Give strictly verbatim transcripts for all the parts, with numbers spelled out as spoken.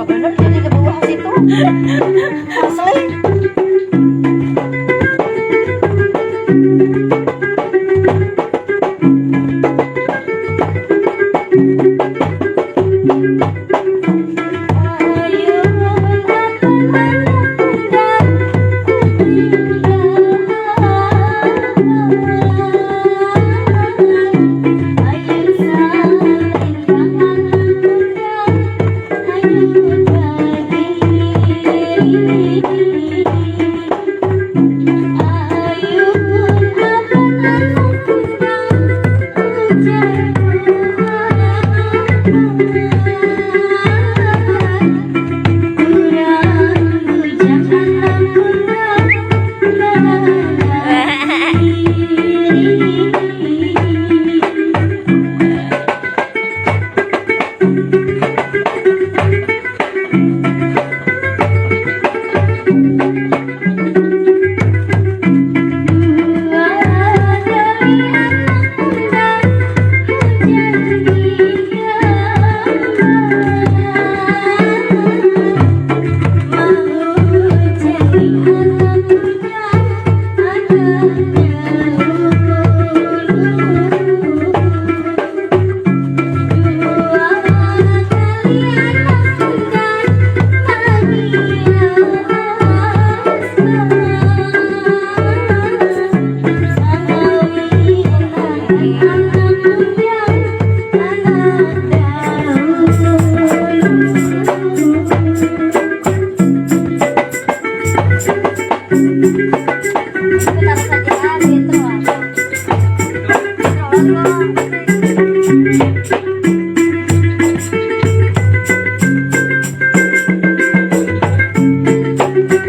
Bener jadi ke bawah situ. Asli.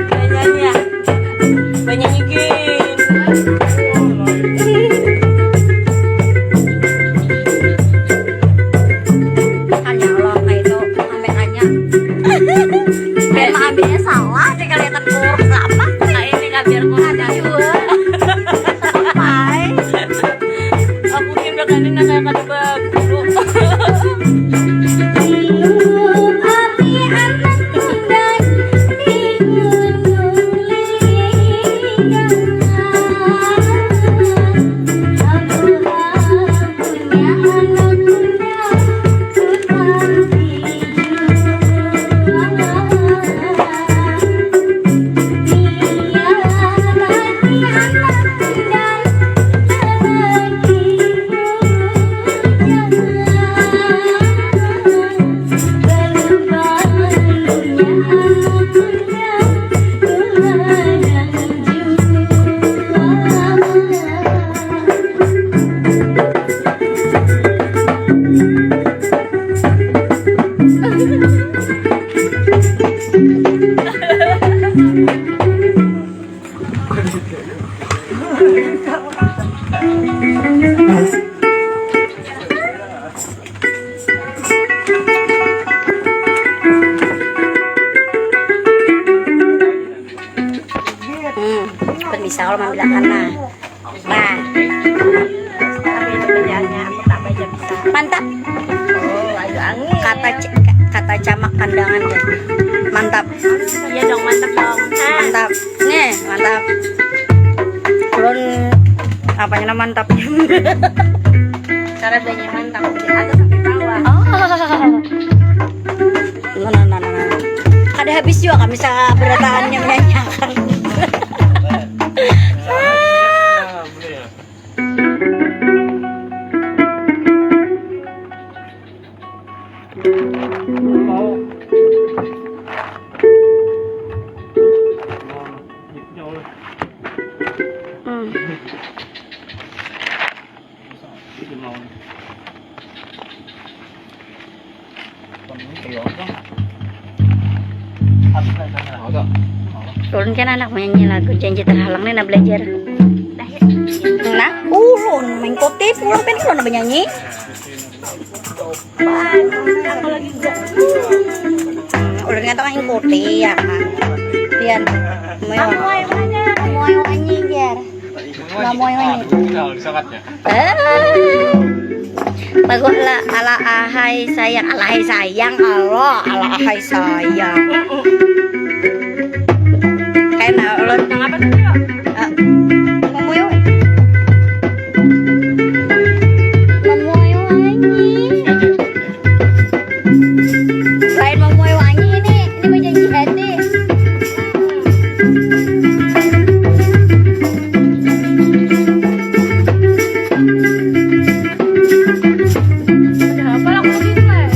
Banyanyi ya. Banyanyi gin. Hanya Allah kayak itu, sampai hanya. Biar mah ambilnya salah, sih kelihatan kurus apa? Nah, ini kan biar kurus ada juga. Sampai. Aku mungkin bakalan nang kayak kada baguru. Hmm, kan bisa kalau mambilakan nah. Nah. Mantap. Kata c- kata Camak Kandangan ya. Mantap. Iya dong, mantap dong. Mantap. Nih, mantap. Ulun apanya nama mantap? Cara banyak mantap. Ada sampai bawah. Oh. Nah, nah, nah, nah. Kada habis juga kami sa berataannya menyanyiakan. Hmm. Ulun kan anak menyanyi lagu Janji Terhalang nih, nah belajar. Nah, ulun mengikuti pulang pen ulun menyanyi. Ulun kan tukang ikuti ya kan. Pian. Amuai mana? Amuai wanyi jar. Amuai wanyi. Aduh, udah, udah sangatnya. Eh. Lagu ala, ala ahai sayang, ala ahai sayang, Allah, ala ahai sayang. Kayak nah, ulun. Nang apa tadi, Wak? Eh, memuai. Memuai wangi. Lain memuai wangi ini, ini menjanji hati. Ada apa lagu ini, Mas?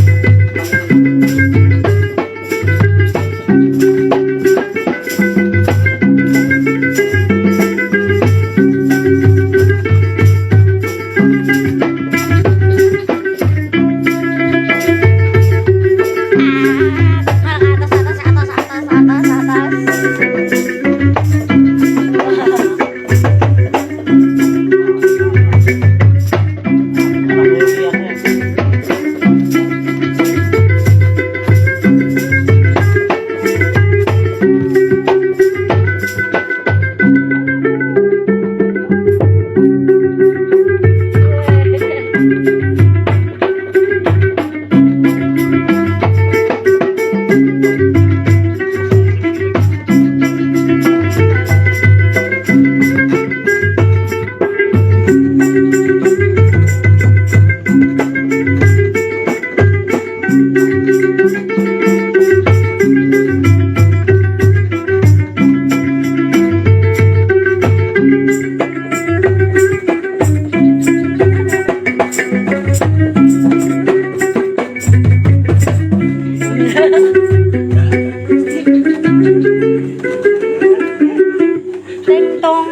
Teng tong.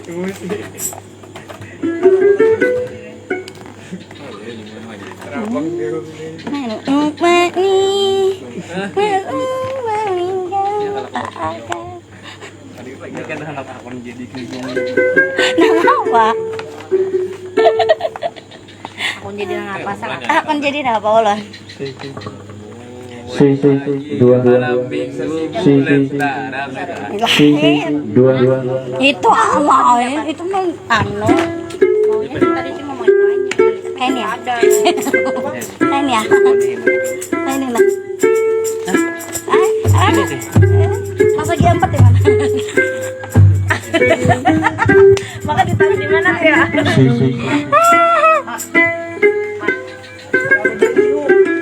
Meluk mani, meluk mani, tak akan. Ini kan anak akun jadi keliling. Nang apa? Akun jadi nang apa, salah? Akun jadi nang apa, ulun? Si, si, dua. Si, si, si, dua. Itu apa, eh? Itu mah anu. Maunya sih tadi sih mau main-main. Kayak ini ya? Ada. Kayak ini ya? Kayak ini, nah. Ah, ah. Pas lagi empat di mana? Maka ditaruh di mana ya? Si, si.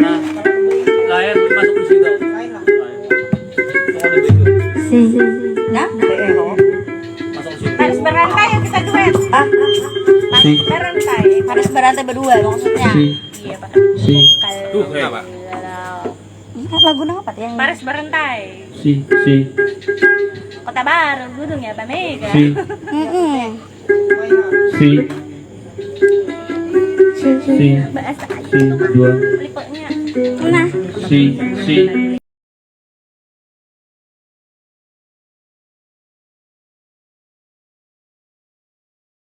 Nah, layar masuk di situ. Pokoknya gitu. Si. Nah, masuk di situ. Harus berantai ya kita duet. Ah, si. Berantai. Harus berantai berdua maksudnya. Si. Iya, Pak. Si. Tuh, kayak apa? Ini kan lagu nang apa tuh yang Paris Berentai. Si, si. Kota Baru, Gunung ya, Pak Mega. Si. Mm-mm. Si. Si, si. Si. Bahasa aja si, tuh, Mas. Dua. Lipenya. Nah. Si, si.